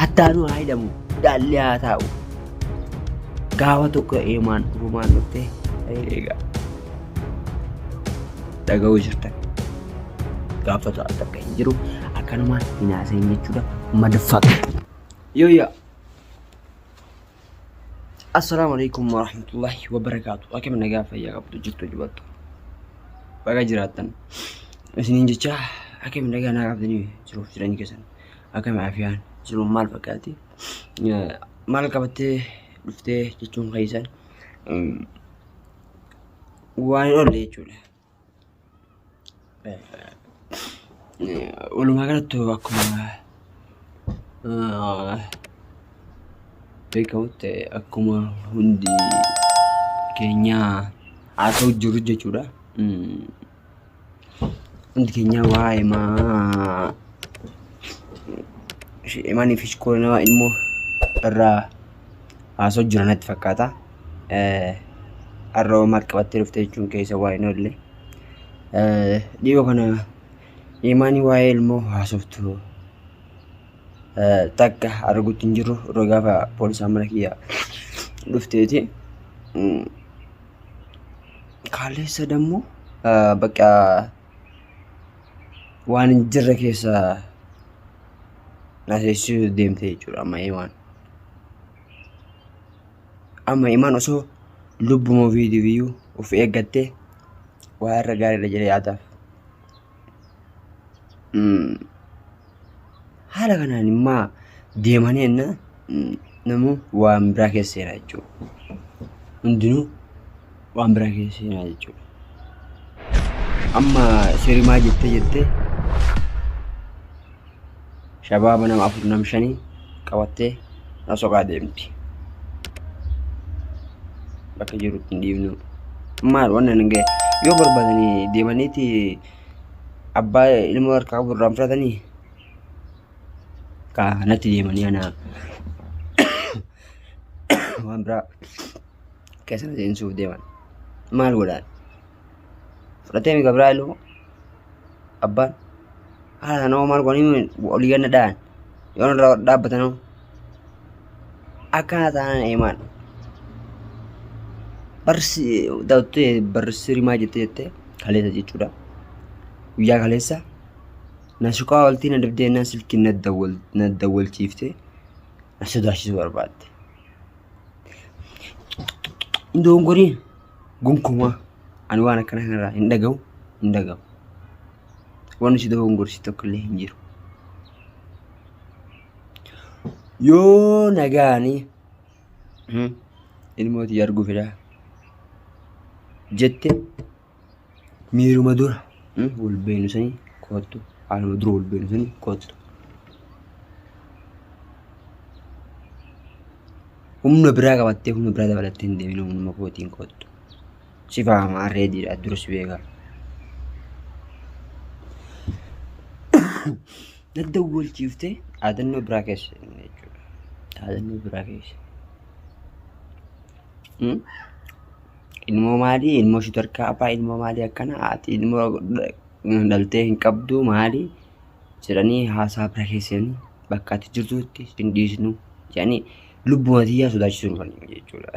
Hattaanuu haa hidhamu dhaalli haa taa'u. Gaafa tokko eemaan dhufumaan dhuftee eegaa. Dhaga'uu jirtan. Gaafa takka hin jiru akkanumaan hin haasa'in jechuudha. Motherfucker. Yoo yaa. Assalaamu alaikum warahmatullahi wabarakaatu. Akkam nagaa fayyaa qabdu jirtu jibattu. Baga jiraattan. Isiniin jecha akkam nagaa naa qabdanii jiruuf jireenya keessan. Akkam afiyaan jiruun maal fakkaatti? Maal qabattee dhuftee jechuun keessan waan hin oolle jechuudha. Walumaa galatti akkuma beekamutti akkuma hundi keenya haasa'u jirru jechuudha. Hundi keenya waa'ee maa Imaanii fi koronaa ilmoo irraa haasa'u jira natti fakkaata. Har'a maal qabattee dhufte jechuun keessa waa hin oolle. Dhiyoo kana imaanii waa'ee ilmoo haasoftu takka arguutti hin jiru yeroo gaafa poolisaan mana kiyya dhufteeti. Kaleessa dammoo bakka waan hin jirre keessa na seensisuu deemte jechuudha amma imaan. Amma imaan osoo lubbuma ofiitiif iyyuu of eeggattee waa irra gaariidha jedhee yaadaaf. Haala kanaan immoo deemanii enna namuu waan biraa keessa seenaa jechuudha. Hundinuu waan biraa keessa seenaa jechuudha. Amma sirimaa jettee jettee shabaaba nama afur nam shanii qabattee na soqaa deemti. Bakka jirutti hin dhiifnu. Maal wanna hin gahe yoo barbaadanii deemaniiti abbaa ilmoo harkaa qabu irraa fudhatanii kanatti deemanii ana waan biraa keessa na seensuuf deeman. Maal godhaan? Fudhatee mi gabraa ilmoo abbaan haala kana hoo maal godhanii olii ganna dhahan yoo irraa dhaabbatan hoo akkana taanaan eemaan barsi daawwattee barsi rimaa jettee jettee kaleessa jechuudha. Guyyaa kaleessa na suqaa oltii na dibdee na silkii na dawwalchiiftee na sodaachisuu barbaadde. Hin dogongoriin gonkumaa ani waan akkana kanarraa hin dhaga'u hin dhaga'u. Wanni si dogongorsi tokko illee hin jiru. Yoo nagaanii ilmoo tiyya arguu fedhaa jette miiruma dura wal beenu sanii koottu haaluma dura wal beenu sanii koottu. Humna biraa qabattee humna biraa dabalattee hin deemin humnuma kootiin koottu. Si faama reediidha dura si beekaa. Na dawwalchiiftee dhaadannoo biraa keessa jechuudha. Dhaadannoo biraa keessa. Ilmoo maalii? Ilmoo ishiitu harkaa abbaa ilmoo maalii akkana haati ilmoo dhaltee hin qabdu maalii jedhanii haasaa bira keessanii bakka ati jirtutti hin dhiisnu jedhanii lubbuma tiyyaa sodaachisuu dhufanii jechuudha.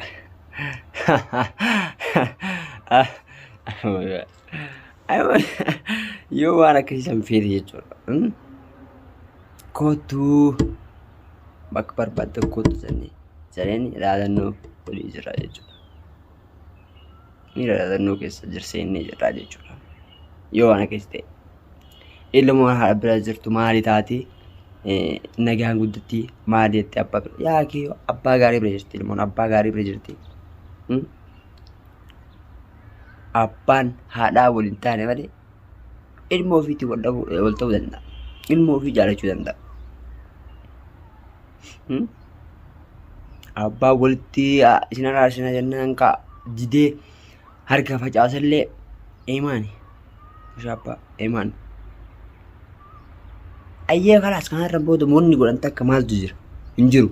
Yoo waan akkasii san feete jechuudha. Kottuu bakka barbaadde kottu jennee jedheen dhaadannoo olii jira jechuudha. Miira dhaadannoo keessa jirseennee jirra jechuudha. Yoo waan akkasii ta'e. Ilmoo haadha bira jirtu maali taati? Nagaan guddatti maali jettee abbaa bira? Yaa kee abbaa gaarii bira jirti ilmoon abbaa gaarii bira jirti. Abbaan haadhaa waliin taane malee ilmoo ofiitiin wal dhabuu wal ta'uu danda'a. Ilmoo ofii jaalachuu danda'a. Abbaan walitti isin araarsina jennaan kaa didee harka facaasallee imaani. Shaappaa imaan. Ayyee kalaas kanarra booda wanni godhan takka maaltu jira? Hin jiru.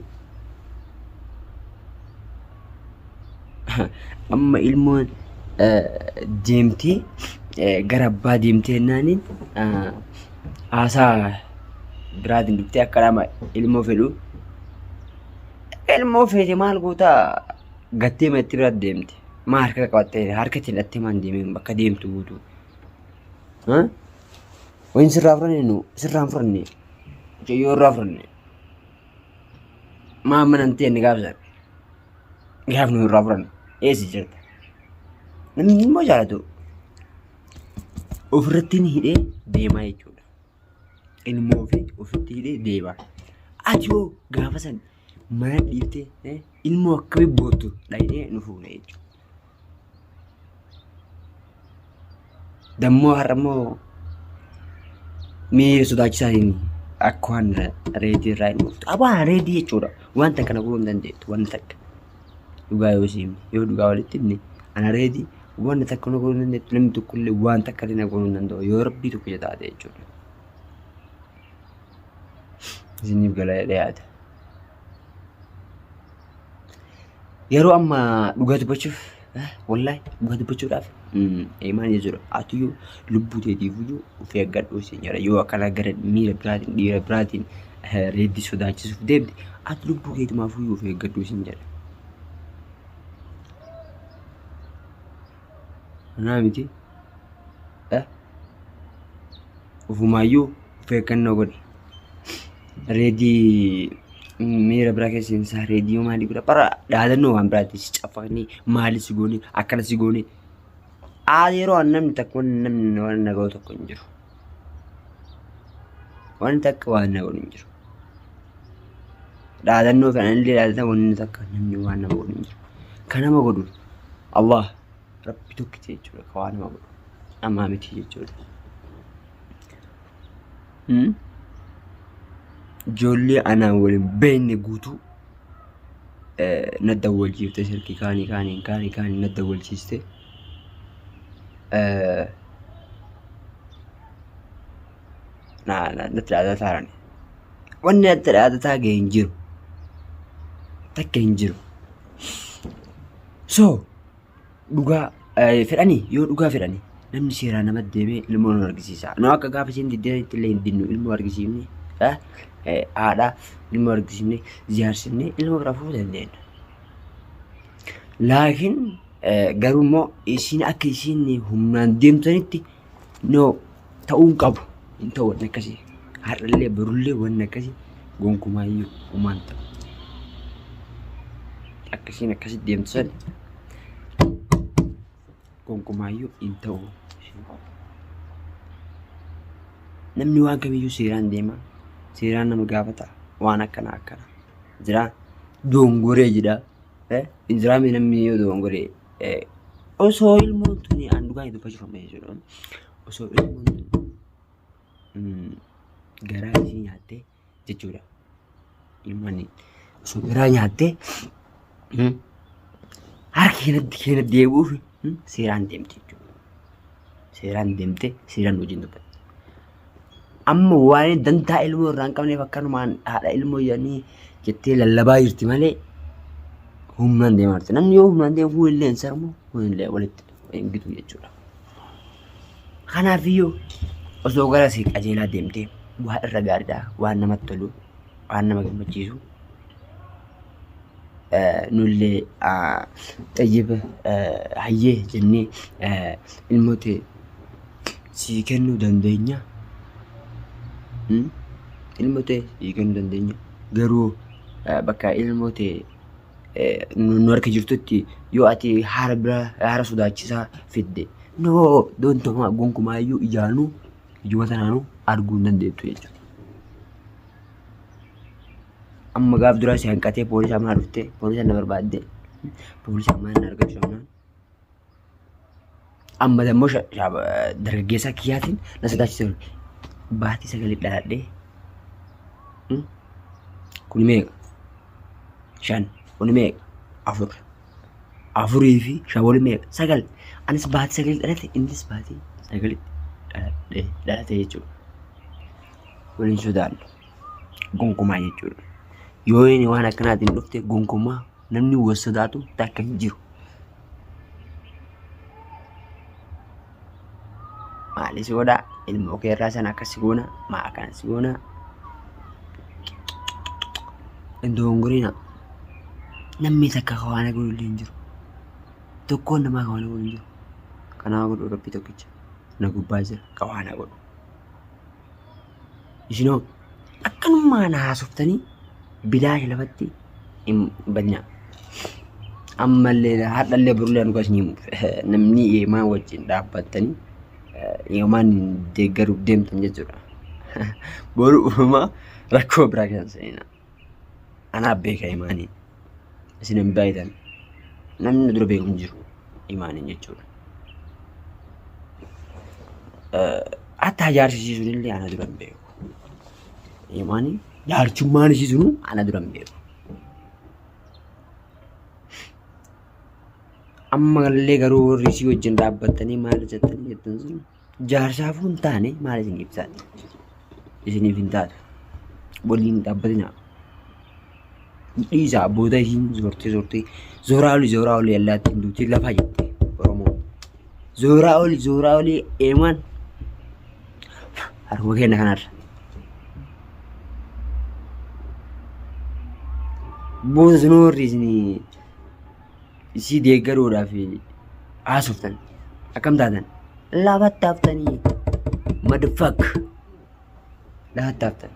Amma ilmoon deemtee gara abbaa deemtee jennaaniin haasaa biraatiin dhuftee akka nama ilmoo fedhu Ilmoo feete maal gootaa gattee matti bira deemte. Maa harka qabattee harka ittiin hidhattee maan deemee bakka deemtu guutuu. Wayin sirraa fudhanne nu sirraa hin fudhanne. Mucayyoo irraa fudhanne. Maa mana hin teenne gaafsan. Gaaf nu irraa fudhanne. Eessi jirta? Namni immoo jaalatu ofirratti ni hidhee deemaa jechuudha. Ilmoo ofii ofitti hidhee deema. Ati hoo gaafa san mana dhiiftee ilmoo akkamii boottu dhaqnee nu fuune jechuudha. Dammoo har'a immoo miira sodaachisaatiin akka waan reedii irraa hin dhuftu. Abaa reedii jechuudha. Wanta kana godhuu hin dandeettu. Wanta takka. Dhugaa yoo siimne yoo dhugaa walitti himne ana reedii wanta takka na godhuu hin dandeettu. Namni tokkollee waan takka illee na godhuu hin danda'u. Yoo rabbii tokko taate jechuudha. Isiniif gala jedhee yaada. Yeroo amma dhugaa dubbachuuf wallahi dhugaa dubbachuudhaaf imaan jechuudha. Atiyyuu lubbuu teetiifuyyuu of eeggadhu siin jedha. Yoo akkana gara miira biraatiin dhiira biraatiin reeddii sodaachisuuf deemte ati lubbuu keetumaafuyyuu of eeggadhu siin jedha. Kanaa miti ofumaayyuu of eeggannoo godhi. Reedii miira biraa keessa seensaa reediyoo maalii godha bara dhaadannoo waan biraatti si caffaqanii maali si goone akkana si goone. Haa yeroo an namni takka wanni namni waan na ga'u tokko hin jiru. Wanni takka waan na godhu hin jiru. Dhaadannoo kana illee dhaadatan wanni takka namni waan nama godhu hin jiru. Kan nama godhu Allah Rabbi tokkicha jechuudha kan waan nama godhu. Namaa miti jechuudha. Ijoollee anaan waliin beekne guutuu na dawwalchiifte silkii kaanii kaanii kaanii kaanii na dawwalchiiste. Natti dhaadataa taarani. Wanni natti dhaadataa ga'e hin jiru. Takka hin jiru. So dhugaa fedhanii yoo dhugaa fedhanii namni seeraan nama deemee ilmoo nu argisiisa. Nu akka gaafa isheen diddeetti illee hin dinnu ilmoo argisiifne haadha ilmoo argisiifne ziyaarsifne ilmoo bira fuudhuu dandeenya. Laakiin garuu immoo isiin akka isiin humnaan deemtanitti no ta'uu hin qabu. Hin ta'u wanni akkasii. Har'allee borullee wanni akkasii gonkumaayyuu homaan ta'u. Akka isiin akkasitti deemtu san gonkumaayyuu hin ta'u. Namni waan kamiyyuu seeraan deema. Seeraan nama gaafata. Waan akkana akkana. Jira. Dongoree jedha. Hin jiraame namni yoo dongoree. Osoo ilmoon tuni aan dhugaa dubbachuuf amma jechuudha. Osoo ilmoon tuni garaa isii nyaattee jechuudha. Ilmoon osoo garaa nyaattee harka keenyatti keenya deebi'uuf seeraan deemti jechuudha. Seeraan deemtee seeraan wajjin dubbatti. Amma waan dantaa ilmoo irraa hin qabneef akkanumaan haadha ilmoo jedhanii jettee lallabaa jirti malee humnaan deemaa jirti. Namni yoo humnaan deemu kun illee hin sarmu kun illee walitti hin gitu jechuudha. Kanaafiyyuu osoo gara si qajeelaa deemtee waa irra gaariidha waan namatti tolu waan nama gammachiisu nullee xayyiba hayyee jennee ilmoo tee sii kennuu dandeenya. Ilmoo tee sii kennuu dandeenya. Garuu bakka ilmoo tee nu harka jirtutti yoo ati haala biraa haala sodaachisaa fidde noo doontomaa gonkumaayyuu ijaanuu ijuma tanaanuu arguu hin dandeettu jechuudha. Amma gaaf duraa si hanqatee poolisa mana dhuftee poolisa na barbaadde poolisa mana na argachuu dhabnaan amma dammoo dargaggeessa kiyyaatiin na sodaachise baatii sagalee dhaladhee kuni meeqa 5 kuni meeqa 4 afurii fi 5 waliin meeqa 9 anis baatii sagalee dhalate innis baatii sagalee dhalate jechuudha waliin sodaannu gonkumaa jechuudha. Yoo inni waan akkanaatiin dhufte gonkumaa namni wal sodaatu takka hin jiru. Maali si godhaa ilmoo kee irraa sana akkas si goona maa akkana si goona. Hin dogongorina. Namni takka ka waan godhu illee hin jiru. Tokkoon namaa ka waan godhu hin jiru. Kanaa godhu Rabbi tokkicha na gubbaa jira ka waan godhu. Isinoo akkanummaan haasoftanii bilaasha lafatti hin badinaa. Ammallee hadhallee borullee dhugaa isin himu namni eemaa wajjin dhaabbattanii eemaan deeggaruuf deemtan jechuudha. Boru uumamaa rakkoo biraa keessa seenaa. Anaaf beeka imaaniin. Isin hin beektan. Namni dura beeku hin jiru imaaniin jechuudha. Hatta jaarsi isii sunillee ana dura hin beeku. Imaaniin jaarchummaan isii sunuu ana dura hin beeku. Ammallee garuu warri isii wajjin dhaabbattanii maal jettanii jettan sun jaarsaafuu hin taane maal isiniif taate? Isiniif hin taatu. Waliin dhaabbatinaa. Dhiisaa booda isiin zoortee zoortee zooraa olii zooraa olii allaattiin duutee lafa jette Oromoon. Zooraa olii zooraa olii eemaan harkuma keenya kanarra. Booda sunoo warri isinii isii deeggaruudhaaf haasoftan akkam taatan lafatti haftanii madfak lafatti haftan.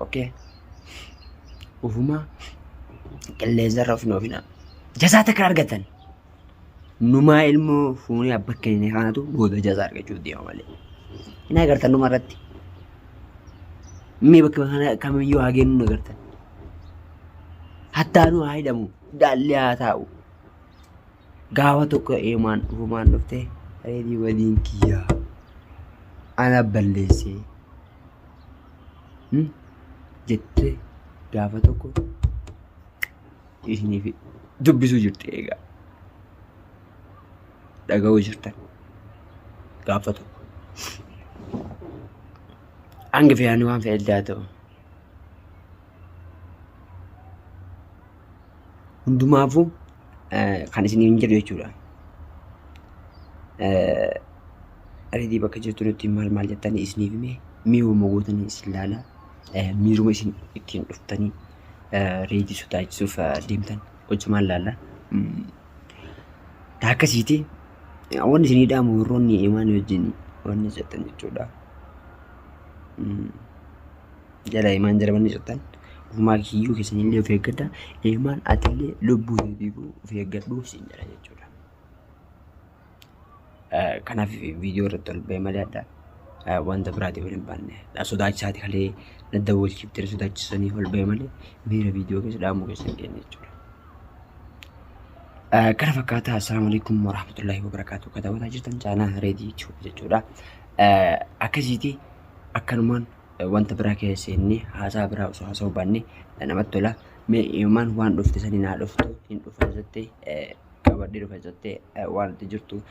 Okay. Ufumaa qilleensarra of hin oofina. Jasaa takka argatan. Numaa ilmoo fuunee abba kennine kanatu booda jasaa argachuuf deema malee. Hin agartan numa irratti. Mee bakka kana kamiyyuu haa geennu hin agartan. Hattaanuu haa hidhamu, daallee haa taa'u. Gaafa tokko eemaan dhufumaan dhufte reedii waliin kiyyaa ana balleessee jettee gaafa tokko isiniif dubbisuu jirti egaa. Dhaga'uu jirtan gaafa tokko. Hanga fe'anii waan fe'e illee haa ta'u. Hundumaafuu kan isiniin jedhu jechuudha. Reedii bakka jirtu nutti maal maal jettanii isiniif hime miiruma gootanii isin laala miiruma isin ittiin dhuftanii reedii sodaachisuuf deemtan hojjumaan laalla. Ta akkasiiti wanni isinii dhaamu warroonni imaan wajjin wanni jettan jechuudha. Jala imaan jala wanni jettan ofumaa kiyyuu keessanillee of eeggadha. Imaan atillee lubbuu keetiifuu of eeggadhu siin jedha jechuudha. Kanaaf viidiyoo irratti ol ba'e malee adda wanta biraatiif ol hin baanne. Sodaachisaati kalee na dawwalchiiftee sodaachisanii ol ba'e malee miira viidiyoo keessa dhaamuu keessa hin geenye jechuudha. Kana fakkaata assalaamu alaikum warahmatullahi wabarakaatu kan daawwataa jirtan chaanaa reedii jechuudha. Akkasiiti akkanumaan wanta biraa keessa seennee haasaa biraa osoo haasa'uu baanne namatti tola. Mee imaan waan dhufte saniin haa dhuftu hin dhufa jettee qabadhee dhufa jettee waan itti jirtu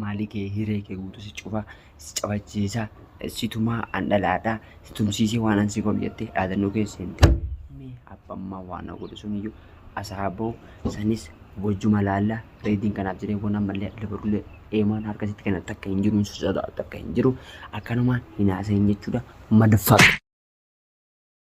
maalii kee hiree kee guutuu si cufa si cabachiisa si tumaa an dhalaadha si tumsiisee waan an si godhu jettee dhaadannoo keessa seente. Mee abbammaa waan na godhu suniyyuu asaaboo sanis wajjuma laalla reediin kanaaf jedhee waan ammallee adda barullee eemaan harka sitti kenna takka hin jiru hin sodaatu takka hin jiru akkanumaan hin haasayin jechuudha madfaq.